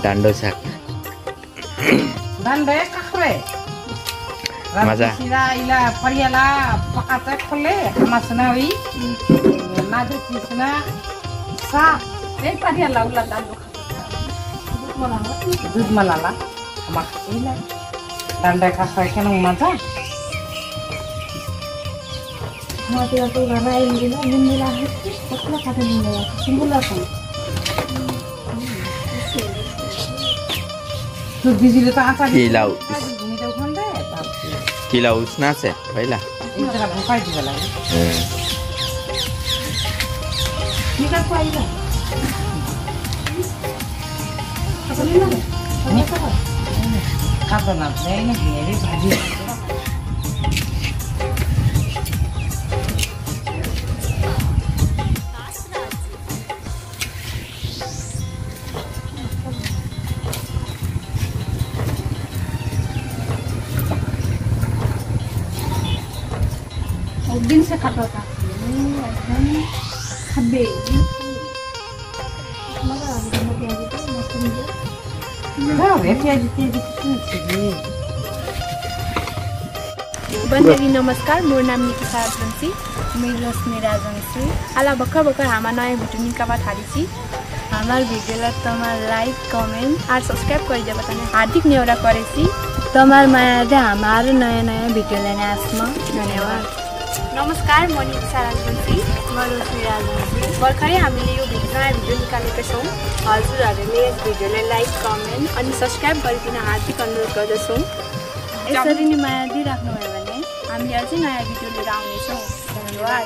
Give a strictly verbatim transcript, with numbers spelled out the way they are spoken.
डान्डो साग। डान्डो ए काख्रे। मजा। राति सिरा इला परियाला पकाते खोले, हमासना हुई। ना दे चिसना सा, ए परियाला उला डान्डो खा। दूध मलाला, हमा इला। डान्डो ए काख्रे के नंग मजा। माटी का तो गाना है, मुझे ना, मुझे ना, पतला काटे नहीं लगा, सिंगुला सा। तो बिजुली त आँखा किलाउ। किलाउ उसना से, पहिला। इतरा भोकाइ दिबा लागि। हम्म। निकाल पाइला। खातो ना, नहीं ना, मेरी भाजी। दिन से खाता था। हम्म, एकदम। बन्देरी नमस्कार, मोर नाम निकिसा राजवंशी। मुई रश्मि राजवंशी। आला बखर बखर हमार नया video निकाबा थारी सी। हमार video ला तमार like, comment और subscribe करी देबा तने हार्दिक नेवरा करेसी। तमार माया दे हमार नया नया video लेने आसमा। धन्यवाद। नमस्कार, मोर निकिसा राजवंशी। मोर रश्मि राजवंशी। बर्खरै हामीले यो video, नया video निकालेका छौँ। हजुरहरूले यस video लाई like, comment अनि subscribe गरिदिन हार्दिक अनुरोध गर्दछौँ। यसरी नै माया दिइराख्नुभयो भने हामीले अझै नयाँ video लिएर आउनेछौँ। धन्यवाद।